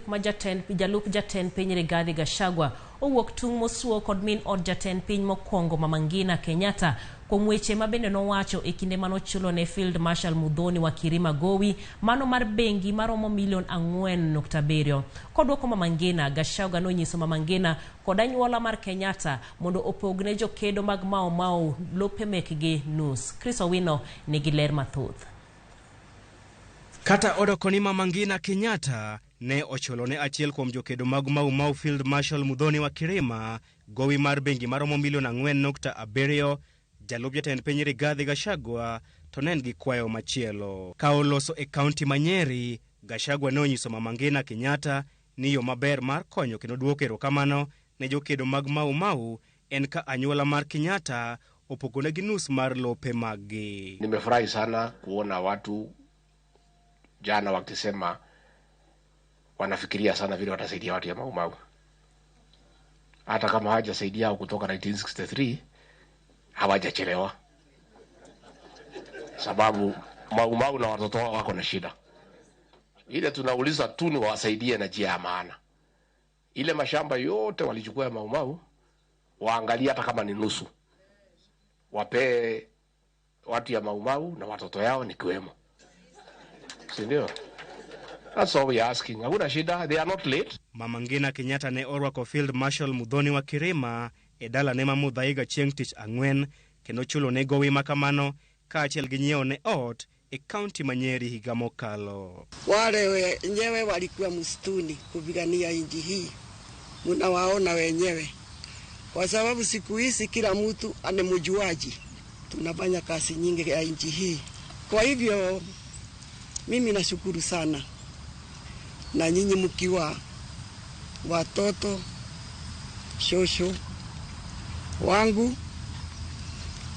Ma jatend jalup jatend piny Rigathi Gachagua owuok tung' mosuo kod min od jatend piny mokwongo Mama Ngina Kenyatta kuom weche ma bende nowacho e kinde manochulo ne Field Marshal Muthoni Wakhirima gowi mano mar bengi maromo milion 4.7. Kodwoko Mama Ngina, Gachagua nonyiso Mama Ngina kod anyuola mar Kenyatta mondo opogne jokedo mag Mau Mau lope mekgi nus. Chris Owino nigi ler mathoth. Kata odoko ni Mama Ngina Kenyatta ne ochulo ne achiel kuom jokedo mag Mau Mau Field Marshal Muthoni Wakhirima gowi mar bengi maromo milion 4.7, jalup jatend piny Rigathi Gachagua to ne en gi kwayo machielo. Ka oloso e kaunti ma Nyeri, Gachagua ne onyiso Mama Ngina Kenyatta ni yo maber mar konyo kendo duoko erokamano ne jokedo mag Mau Mau en ka anyuola mar Kenyatta opogonegi nus mar lope maggi. Nimefurahi sana kuona watu jana wakisema wanafikiria sana vile watasaidia watu ya Mau Mau. Hata kama hawajasaidia hao kutoka 1963 hawajachelewa, sababu Mau Mau na watoto wao wako na shida. Ile tunauliza tu ni wawasaidie na njia ya maana. Ile mashamba yote walichukua ya Mau Mau, waangalie hata kama ni nusu, wapee watu ya Mau Mau na watoto yao nikiwemo, si ndio? That's all we are asking. Hakuna shida, they are not late. Mama Ngina Kenyatta ne orwako Field Marshal Muthoni Wakhirima e dalane ma Muthaiga chieng' tich ang'wen kendo chulo ne gowi ma kamano kaachiel gi nyiewo ne ot e kaunti ma Nyeri higa mokalo. Wale wenyewe walikuwa msituni kupigania nchi hii, mnawaona wenyewe, kwa sababu siku hizi kila mtu ni mjuaji. Tunafanya kazi nyingi ya nchi hii, kwa hivyo mimi nashukuru sana, na nyinyi mkiwa watoto shosho wangu,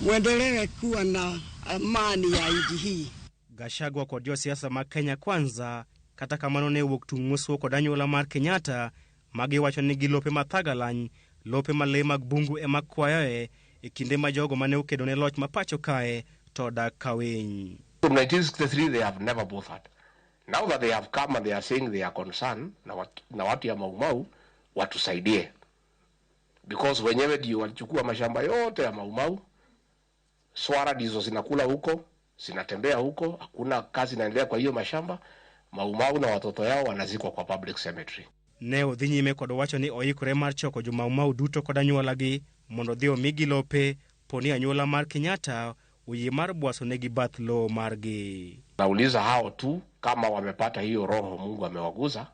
muendelee kuwa na amani ya nchi hii. Gachagua kod josiasa mag Kenya Kwanza kata kamano ne owuok tung' mosuo kod anyuola mar Kenyatta magiwacho ni gi lope ma thagalany, lope ma lee mag bungu ema kwayoe e kinde ma jogo mane okedo ne loch ma pacho kae to odak ka winy. From 1963 they have never bothered. Now that they have come and they are saying they are concerned na watu ya Mau Mau watusaidie. Because wenyewe ndio walichukua mashamba yote ya Mau Mau. Swara ndizo zinakula huko, zinatembea huko, hakuna kazi inaendelea kwa hiyo mashamba. Mau Mau na watoto yao wanazikwa kwa public cemetery. Ne odhi nyime kod wacho ni oikore mar choko jo Mau Mau duto kod anyuolagi mondo odhi omigi lope poni anyuola mar Kenyatta oyie mar bwaso negi bath lowo margi. Nauliza hao tu kama wamepata hiyo roho Mungu amewaguza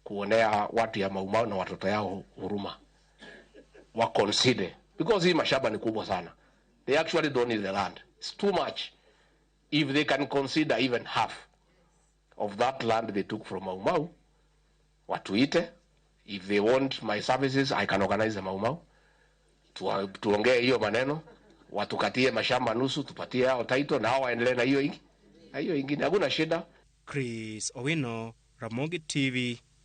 kuonea watu ya Mau Mau na watoto yao huruma. Wa consider because hii mashamba ni kubwa sana. They actually don't need the land. It's too much. If they can consider even half of that land they took from Mau Mau, watuite. If they want my services, I can organize the Mau Mau. Tuongee hiyo maneno, watukatie mashamba nusu, tupatie hao title na hao waendelee na hiyo ingine. Na hiyo ingine hakuna shida. Chris Owino, Ramogi TV.